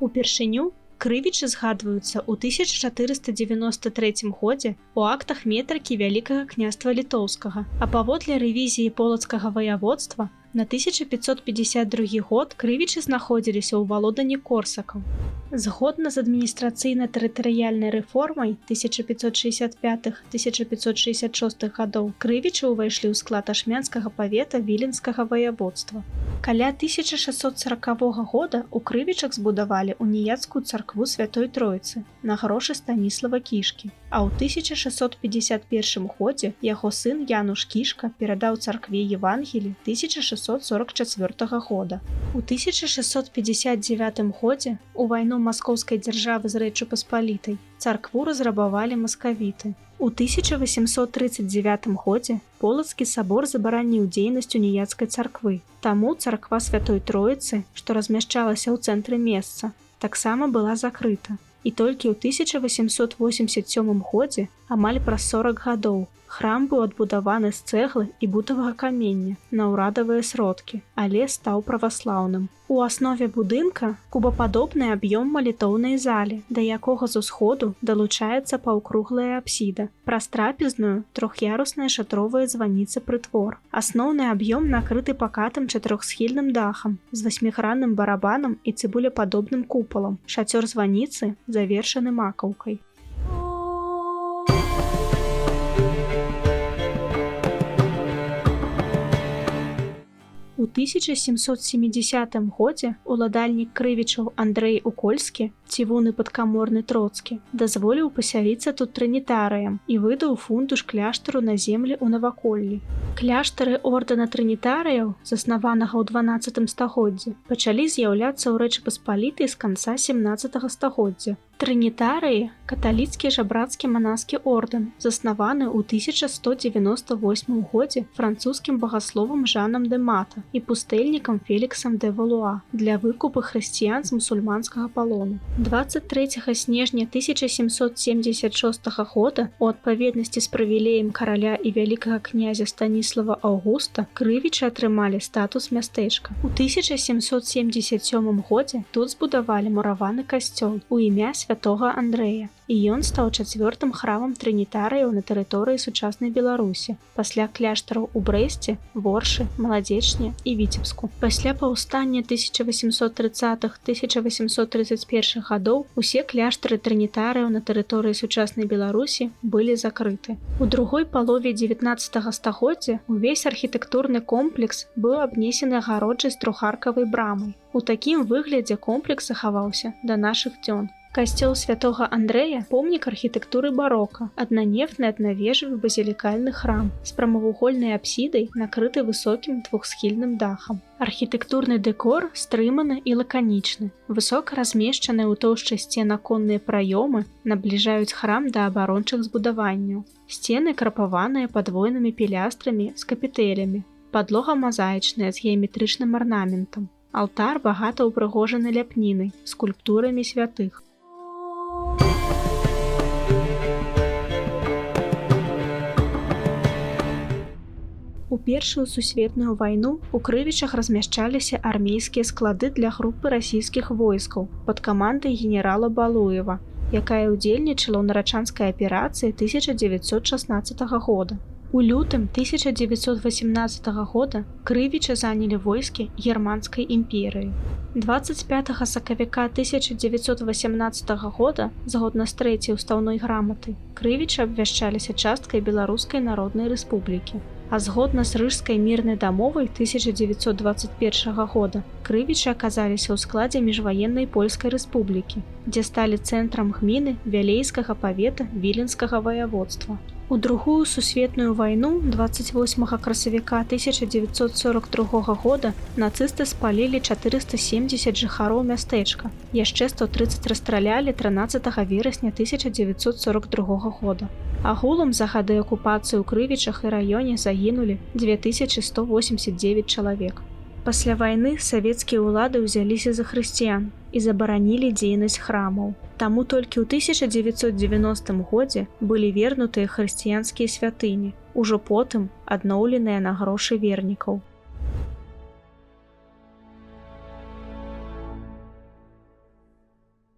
Упершыню Крывічы згадваюцца ў 1493 годзе у актах метрыкі Вялікага княства Літоўскага, а паводле рэвізіі Полацкага ваяводства на 1552 год Крывічы знаходзіліся ў валоданні корсакаў. Згодна з адміністрацыйна-тэрытарыяльнай рэформай 1565-1566 гадоў Крывічы ўвайшлі ў склад Ашмянскага павета Віленскага ваяводства. Каля 1640 года ў Крывічах збудавалі уніяцкую царкву Святой Тройцы на грошы Станіслава Кішкі. А ў 1651 годзе яго сын Януш Кішка перадаў царкве Евангелі 1644 года. У 1659 годзе у вайну Маскоўскай дзяржавы з Рэччу Паспалітай царкву разрабавалі маскавіты. У 1839 годзе Полацкі сабор забараніў дзейнасць уніяцкай царквы. Таму царква Святой Троіцы, што размяшчалася ў цэнтры месца, таксама была закрыта. І толькі ў 1887 годзе, амаль праз 40 гадоў, храм быў адбудаваны з цэглы і бутавага камення на ўрадавыя сродкі, але стаў праваслаўным. У аснове будынка кубападобны аб'ём малітоўнай залі, да якога з усходу далучаецца паўкруглая апсіда. Праз трапезную трох'ярусная шатровая званіца прытвор. Асноўны аб'ём накрыты пакатым чатырохсхільным дахам з васьмігранным барабанам і цыбулепадобным купалам. Шацёр званіцы завершаны макаўкай. У 1770 годзе уладальнік Крывічаў Андрэй Укольскі, цівун і падкаморны Троцкі, дазволіў пасяліцца тут трынітарыям і выдаў фундуш кляштару на землі ў наваколлі. Кляштары ордэна трынітарыяў, заснаванага ў 12 стагоддзі, пачалі з'яўляцца ў Рэчы Паспалітай з канца 17 стагоддзя. Трынітарыі — каталіцкі жабрацкі манаскі ордэн, заснаваны ў 1198 годзе французскім багасловам Жанам де Мата і пустэльнікам Феліксам де Валуа для выкупы хрысціян з мусульманскага палону. 23 снежня 1776 года у адпаведнасці з прывілеем караля і вялікага князя Станіслава Аўгуста Крывічы атрымалі статус мястэчка. У 1777 годзе тут збудавалі мураваны касцёл у імя святога Андрэя, і ён стаў чацвёртым храмам трынітарыяў на тэрыторыі сучаснай Беларусі пасля кляштараў у Брэсце, Воршы, Маладзечне і Віцебску. Пасля паўстання 1830-1831 гадоў усе кляштары трынітарыяў на тэрыторыі сучаснай Беларусі былі закрыты. У другой палове 19 стагоддзя увесь архітэктурны комплекс быў абнесены агароджай з трохаркавай брамай. У такім выглядзе комплекс захаваўся да нашых дзён. Касцёл святога Андрэя — помнік архітэктуры барока, аднанефны аднавежавы базілікальны храм з прамавугольнай апсідай, накрыты высокім двухсхільным дахам. Архітэктурны дэкор стрыманы і лаканічны. Высока размешчаныя ў тоўшчы сцен аконныя праёмы набліжаюць храм да абарончых збудаванняў. Сцены крапаваныя падвойнымі пілястрамі з капітэлямі. Падлога мазаічная з геаметрычным арнаментам. Алтар багата ўпрыгожаны ляпнінай, скульптурамі святых. У першую сусветную вайну у Крывічах размяшчаліся армейскія склады для групы расійскіх войскаў пад камандай генерала Балуева, якая ўдзельнічала ў Нарачанскай аперацыі 1916 года. У лютым 1918 года Крывіча занялі войскі Германскай імперыі. 25 сакавіка 1918 года, згодна з трэцяй устаўной граматай, Крывічы абвяшчаліся часткай Беларускай Народнай Рэспублікі. А згодна з Рыжскай мірнай дамовай 1921 года Крывічы аказаліся ў складзе міжваеннай Польскай рэспублікі, дзе сталі цэнтрам гміны Вялейскага павета Віленскага ваяводства. У другую сусветную вайну 28 красавіка 1942 года нацысты спалілі 470 жыхароў мястэчка. Яшчэ 130 расстралялі 13 верасня 1942 года. Агулам за гады акупацыі ў Крывічах і раёне загінулі 2189 чалавек. Пасля вайны савецкія ўлады ўзяліся за хрысціян і забаранілі дзейнасць храмаў. Таму толькі ў 1990 годзе былі вернутыя хрысціянскія святыні, ужо потым адноўленыя на грошы вернікаў.